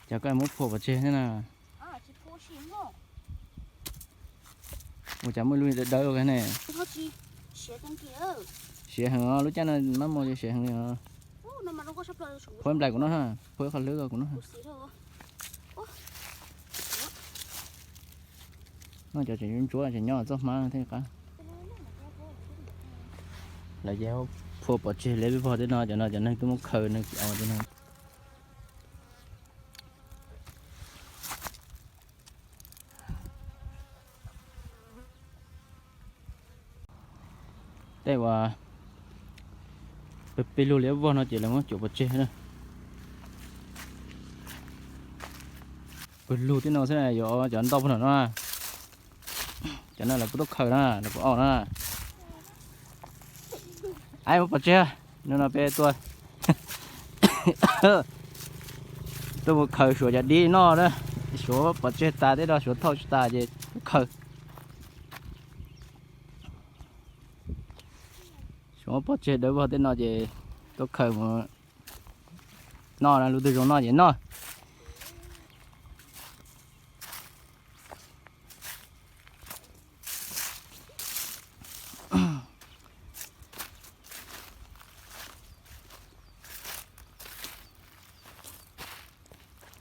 Cas koj muab phua pov tseg thiab na? Ua cas muaj lub dawb dawb ne? Siav heev os, lub caij no mab muag siav heev li os. Phua nplaim kuv noj, phua ib qho hlwb kuv noj. Noj cov tseem ntsuab tseem nyob txoj hmab thiaj qab. Lawv ces phua pov tseg liab vog tej no, cov no cov neeg twb muab khaws neeg tsis aus tej no. Tej uas pes pes lug liab vog no ces lawv muab cuam pov tseg na. Pawg lug tej no xwb na, yuav cov ntau puag nram no. Cov no lawv puas tuaj khaws na, lawv puas aus na. Aib, muab pov tseg, hnub no peb tuaj, tuaj mus khaws suav cov dib noj na. Suav pov tseg tas tej no, suav thauj tsis tas ces tuaj khaws. Suav pov tseg dawb vog tej no ces tuaj khaws mus noj na, lub twg zoo noj ces noj.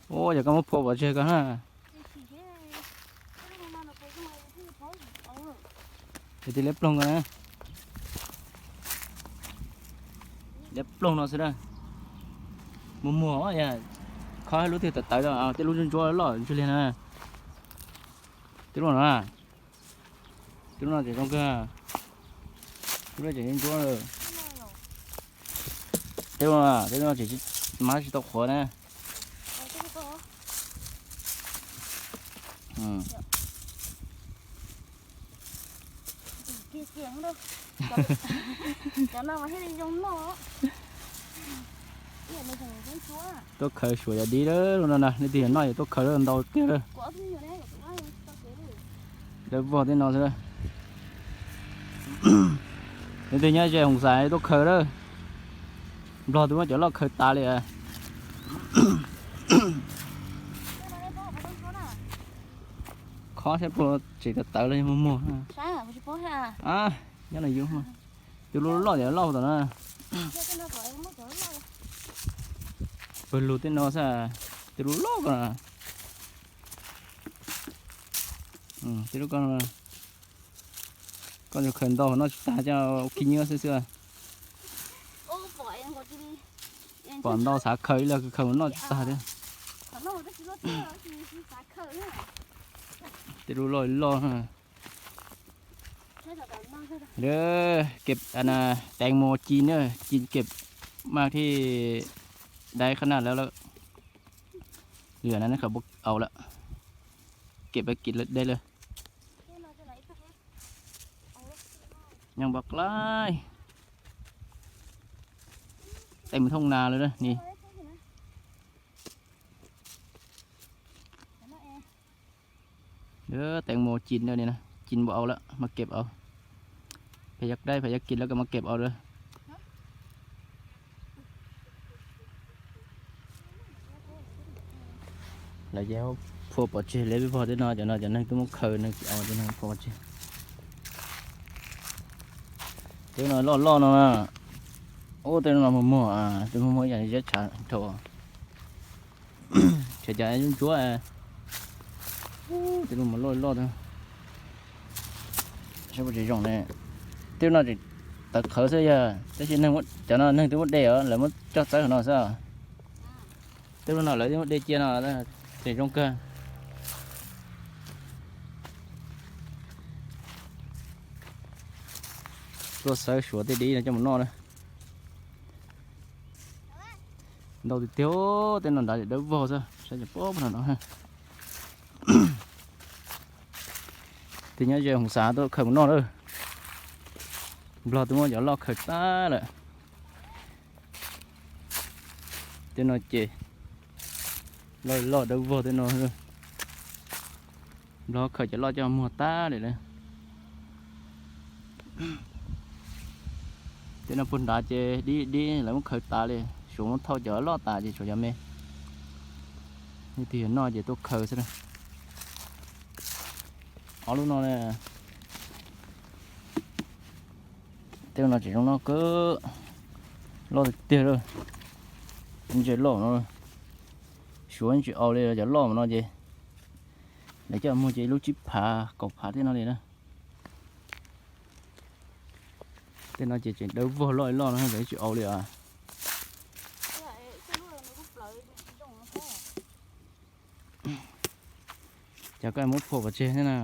Ua cas koj muab phua pov tseg koj na. Tus liab ploog ko na. Liab ploog no xwb na. Muag muag, khob lub twg tawv tawv, tej lub ntsuab ntsuab loj ntsuab liag na. Tej lub no, tej lub no tseem zoo kawg. Tej lub no tseem ntsuab. Tej lub no, tej lub no tseem mab tsis tau qhuav na. Tuaj khaws suav yog dib lawm no na, leej twg yog noj yog tuaj khaws lawm ntau tiag lawm. Dawb vog tej no xwb. Leej twg nyob ze Hoos Xais tuaj khaws lawm. Nplog twb muab cov loj khaws tas li. Khob saib puas tseem tawv tawv los yog muag muag. Nyob no yus, tus lub loj yog loj tom na. Pawg lug tej no xwb, tus lub loj ko na. Tej lub ko, koj khaws ntau noj tsis tag coj khi nyiab xwb xwb. Pom ntau xav khaws ib leeg khaws mus noj tsis tag thiab. Tej lub loj loj. เก็บ อันน่ะ แตงโมจีนเนอะ จีนเก็บมากที่ได้ขนาดแล้วแล้ว เหลือนั้นเขาบอกเอาละ เก็บไปกินได้เลย ยังบักหลาย เต็มทุ่งนาเลยนะนี่ เออ แตงโมจีนด้วยนี่นะ จีนบอกเอาแล้ว มาเก็บเอา ใครอยากได้ ใครอยากกินแล้วก็มาเก็บเอาเด้อ Lawv ces phua pov tseg liab vog tej no, cov no cov neeg twb muab khaws, neeg tsis aus tej no phua pov tseg. Tej no loj loj no, ub, tej no muag muag, tej muag muag ib yam li ziab tshav dhau. Tshav cas ntsuab, tej no mas loj loj, saib puas tseem zoo ne. Tej no tseem tawv qhawv xwb yog, tab sis cov no neeg twb muab de os, lawv muab coj txawb no xwb. Tej no lawv twb muab de cia no, tseem zoo kawg. Tuaj xawb suav tej dib no coj mus noj na. Ntau tiag tiag, tej no nrad dawb vog xwb, saib cov pob no no. Tej nyob ze Hoos Xav tuaj khaws mus noj lawm. Nplog twb muab cov loj khaws tag lawm. Tej no ces loj loj dawb vog tej no. Nplog khaws cov loj coj muag tag li lawm. Tej no puag nrad ces dib dib lawv muab khaws tas li, suav muab thauj cov loj tas ces tshuav cov me. Leej twg yuav noj ces tuaj khaws xwb. Ob lub no, tej no tseem zoo noj kawg. Loj tiag tiag lawm. Ntses loj no, Suav tsis aus li cov loj no ces lawv coj muag ces ib lub tsib phav kaum phav tej no li na. Tej no ces tseem dawb vog loj li loj no lawv tsis aus li os. Cas koj muab phua pov tseg thiab na?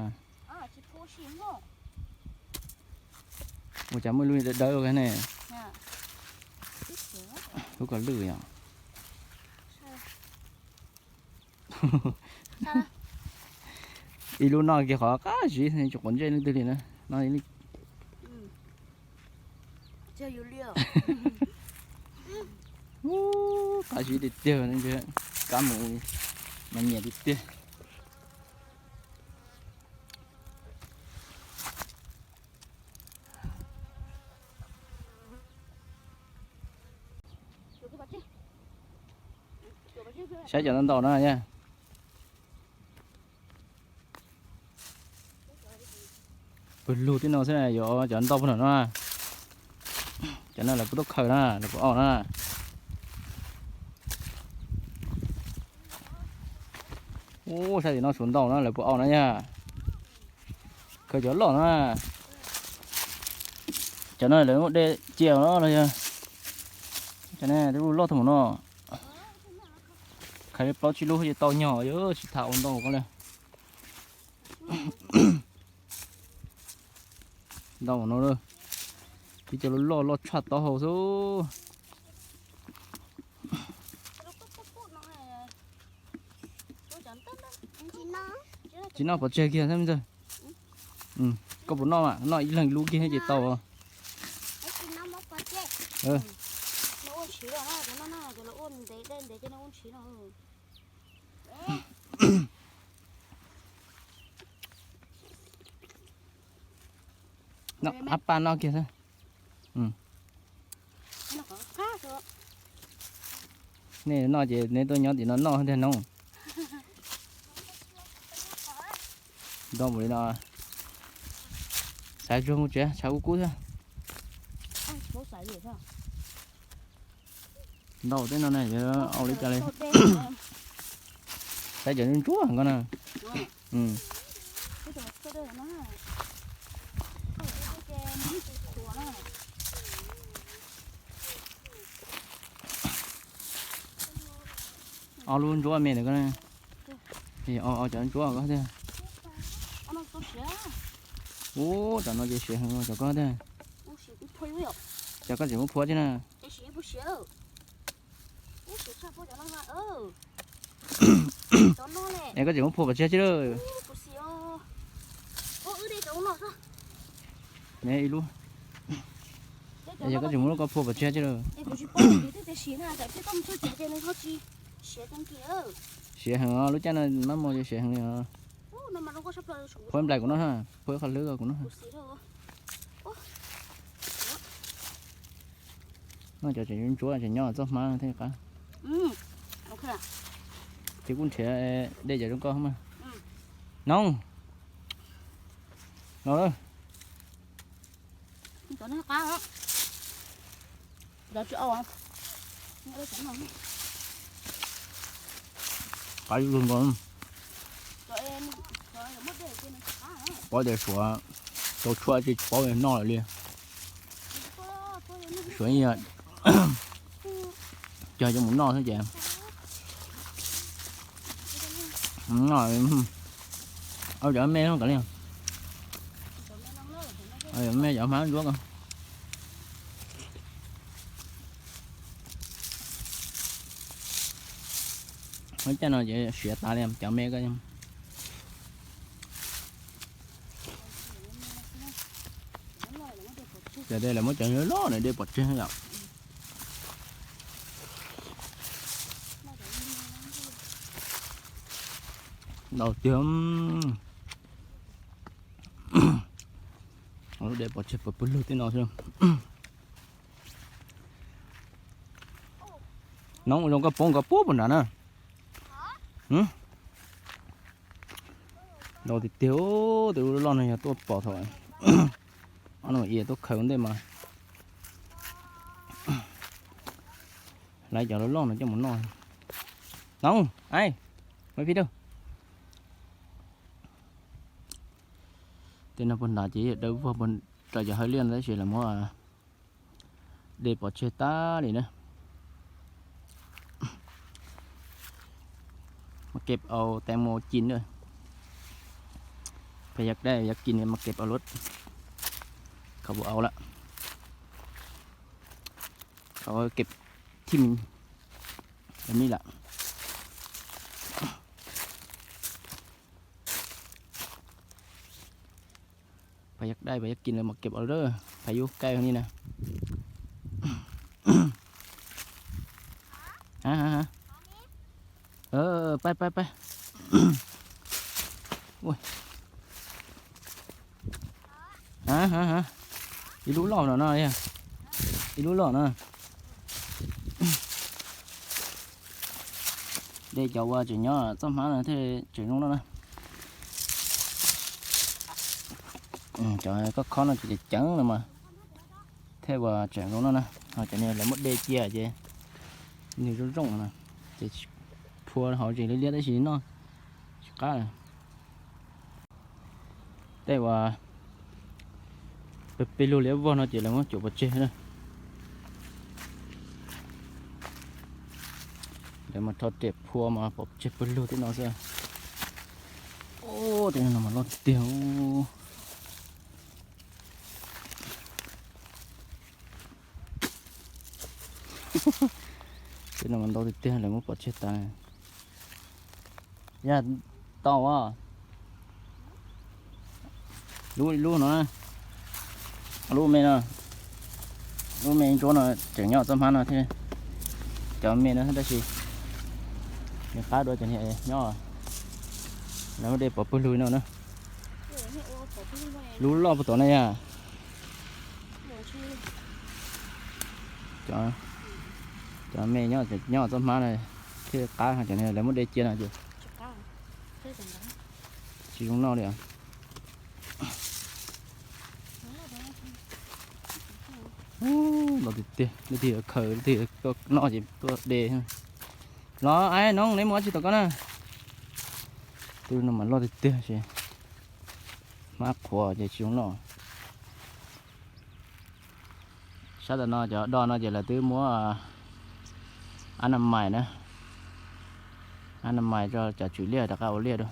Ua cas muaj lub dawb dawb ne? Lub ko lwj yom. Ib lub noj kiag qhov qab ziv tsis quav ntsej leej twg li na. Noj qab ziv tiag tiag, kab mus mas nyiam tiag tiag. Saib cov ntau ntau no yog pw lug tib no xwb, yuav cov ntau puag nram no. Cov no lawv puas tuaj khaws na, lawv puas aus na? Ub, saib tim no suav ntau na, lawv puas aus na yog? Khaws cov loj na. Cov no lawv muab de cia no los yog cov ne, loj tag mus no. Khaws li plaub tsib lub ces tau nyog, yuav tsis tham ua ntau ko li. Ntau no, tib co loj loj tshaj taub hau xwb. Tsis noj pov tseg kiag thiab me ntxawg. Koj puas noj mas, noj ib leeg ib lub kiag ces tau. Ab paj noj kiag xwb. Nej noj ces neb tuaj nyob tim no noj tiag noob. Ntau npaum li no, xav tsuag mus tsev tshav kub kub thiab. Ntau tej no na, yuav ua li cas li. Saib cov ntsuab ntsuab ko na. Ob lub ntsuab me ntawm ko, cov ntsuab ko tiag. Ub, cov no ces siav heev cov ko tiag. Ces koj tseem muab phua thiab na. Es koj tseem muab phua pov tseg thiab lawm. Ib lub. Es koj tseem muab lub ko phua pov tseg thiab lawm. Siav heev, lub caij no mab muag ces siav heev li os. Phua nplaim kuv noj, phua ib qho hlwb kuv noj. Noj cov tseem ntsuab tseem nyob txoj hmab thiaj qab. Ces kuj nrhiav dej cov zoo nkauj mas. Noob, los lawm. Qab ib lug nkaus. Paub tias Suav tau tshuaj tsis paub noj lawm li. Suav cog cov mus noj xwb ces noj, cov me no kav liam, me cov hmab ntsuab ko. Lub caij no ces siav tas li cov me ko. Cov dej lawv muab cov loj na dej pov tseg yom. Ntau tiag. Lub dej pov tseg puag pw lug tej no xwb. Noob, zoo koj poob ko puag puag nrad na. Ntau tiag tiag, tus loj loj no yog tuaj pom thaum ob no ia tuaj khaws ua ntej mas. Lawv cov loj loj no coj mus noj. Noog, ai, me phi dawb. Tej no puag nrad ces dawb vog puag rau cov hawv liaj no tab sis lawv muab de pov tseg tag li na. Mas keb au teeb mus cin na. Peb yog dab yog kis mas keb au lub khov bu au lawm. Khov keb thim mi lawm. Pab yog dab pab yog kis lawm mas keb au lawm, pab yub kaij li na. Pab pab pab. Ib lub loj no no, ib lub loj no. De cov uas tseem nyob txoj hmab no thiaj tseem zoo noj na. Cov koj khob no tseem ceev no mas thiaj uas tseem zoo noj na. Ho cov niag lawv muab de cia ces nws zoo zoo no ces phua hauv zes liab liab tab sis noj tsis qab. Tej uas pes lug liab vog no ces lawv muab cuam pov tseg na. Lawv mas rho riam phua mas pov tseg pawg lug tej no xwb. Tej no mas loj tiag tiag. Tej no mas ntau tiag tiag lawv muab pov tseg tas. Yog tau as. Lub lub no, lub me no, lub me ntsuab no tseem nyob txoj hmab no thiab. Cov me no tab sis nws qab dua cov niag nyob. Lawv muab de pov pawg lug no na. Lub loj puag tom no yog cov me nyob txoj hmab no thiaj qab, cov niag lawv muab de cia no ces tsis zoo noj li. Los tiag tiag, leej twg khaws leej twg tuaj noj ces tuaj de. Los ai, Noog, neb mus ua tsi tom koj na? Tus no mas loj tiag tiag ces hmab qhuav ces tsis zoo noj. Sab tom no cov do no ces lawv twb muab ab na mais na, ab na mais rau cov tswm liaj rov qab ua liaj dua.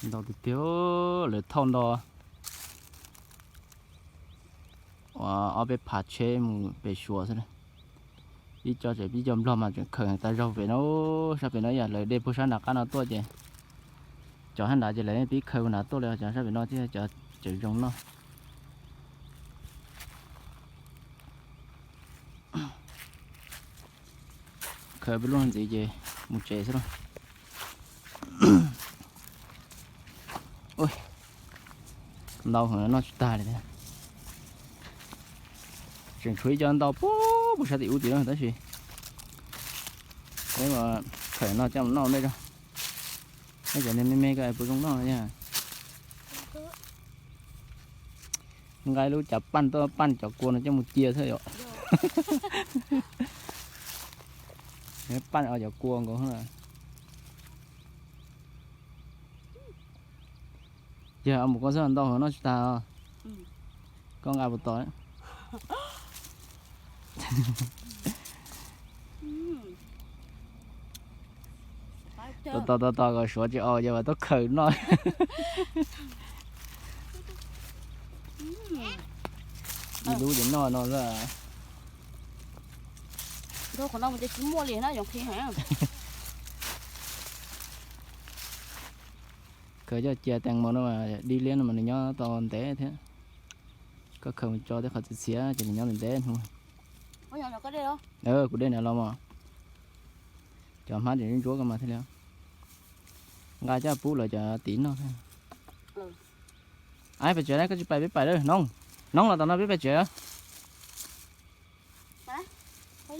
Ntau tiag tiag, lawv thauj nto ob peb phav tsheb mus pem Suav xwb. Ib co tseem ib co Nplog mas tseem khaws tag zog pem no, sab pem no yam lawv de puag sab nram qab no tuaj ces cov sab nrad ces lawv pib khaws nrad tuaj li, cov sab pem no thiaj cov tseem zoo noj. Khaws peb lub no ntxiv ces mus tsev xwb lauj. Ntau heev noj tsis tag li thiab. Tseem tshuav ib co ntau puag puag sab tim ub tim no tab sis peb khaws no coj mus noj nej zog. Nej cov niag me me ko puas zoo noj yog? Nqa lub cav paj tuaj paj cov kua no coj mus cia xwb yom. Paj cov kua nkaus. Yog mus koj xwb ntau heev noj tsis tag. Koj nqa puas tau? Tos tos tos tos kom suav tsis aus ces mam tuaj khaws noj. Ib lub ces noj no xwb. Qhov no ces tsis muaj li na, yoov qhi heev. Khaws coj cia tees mos no mas dib liab no mas nws nyob tau ntev thiab. Koj khaws mus tso tej qhov txias txias ces nws nyob ntev ntev hnub. Kuv dej na los mas. Cov hmab tseem ntsuab koj mas thiaj li. Nqa coj pub lawv cov tid noj thiab. Ai, pais tsev na, koj tsis pais peb pais lawm. Noog, Noog los tom no peb pais tsev. Ub,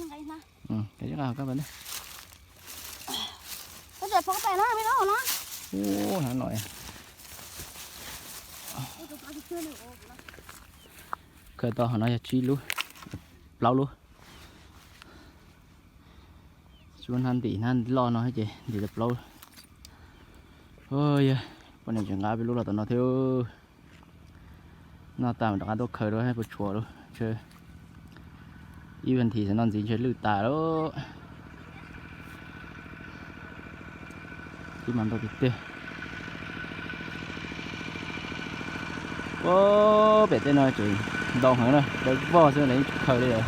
no no. Khaws tau hauv no yog tsib lub, plaub lub. Tsib lub hnab ntim hnab loj no ces ntim tau plaub. Yog poj niam tseem nqa peb lub los tom no thiab. Noj tas mas rov qab tuaj khaws dua puas tshuav lub. Ib vas thiv xwb no ntxiv ntshe lwj tas lawm. Ib mas ntau tiag tiag. Ub, pem tej no tseem ntau heev na, dawb vog xwb lawv yeej tsis khaws li lawm.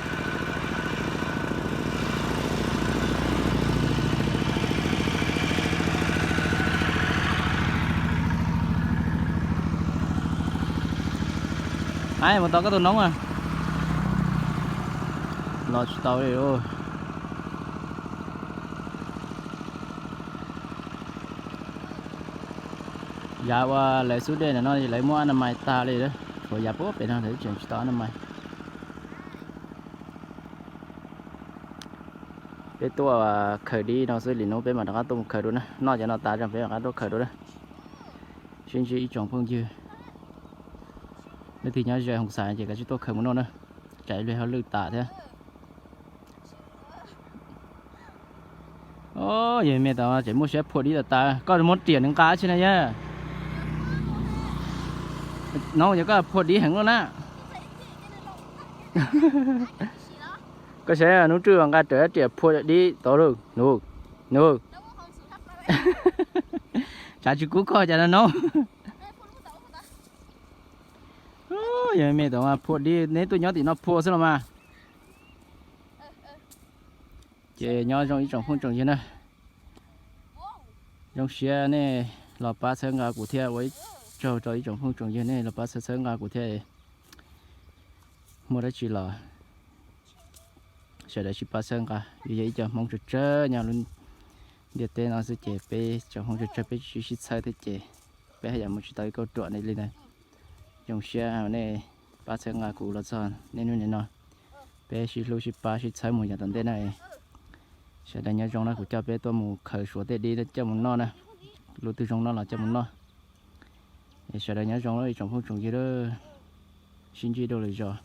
Ai, mus tau koj tus noob a, los tsis tau li. Yav uas lawv xub dej ntawm no lawv muab anamais tag li, tshuav yav puag pem no lawv tseem tsis tau anamais. Peb tuaj khaws dib no xwb, li hnub peb mam rov qab tuaj mus khaws dua na. Noj cov no tas tso peb mam rov qab tuaj khaws dua na. Sib ntsib ib tsoom phooj ywg, leej twg nyob ze Hoo Xais ces kav tsij tuaj khaws mus noj na, tsam ib pliag ho lwj tas thiab. Yog me tod tseem muaj siab phua dib tas tas, koj muab riam nws nqa tsi na yog? No yog koj phua dib heev lawm na. Koj saib hnub twg nqa rawv riam phua dib tod lauj, nug, nug. Tshav tsis kub koj cas no no. Yog me tod mas phua dib, neb tuaj nyob tim no phua xwb los mas. Ces nyob zoo ib tsoom phooj tsoom ywg na. Zoo siab nej los pab txhawb nqa kuv thiab, ua ib tsaug rau ib tsoom phooj tsoom ywg nej los pab txhawb txhawb nqa kuv thiab. Muaj dab tsi los sawv daws sib pab txhawb nqa, yus yog ib co Hmoob tsawg tsawg nyob lub ntiaj teb no xwb ces peb tsoom Hmoob tsawg tsawg peb tsis sib txhawb thiab ces peb haj yam mus tsis tau ib kauj ruam li ntawd. Zoo siab nej pab txhawb nqa kuv los txog niaj hnub nim no. Peb sib hlub sib pab sib txhawb mus yav tom ntej na. Sawv daws nyob zoo na, kuv coj peb tuaj mus khaws suav tej dib coj mus noj na. Lub twg zoo noj los coj mus noj. Es sawv daws nyob zoo ib tsoom phooj tsoom ywg, sib ntsib dua lwm zaus.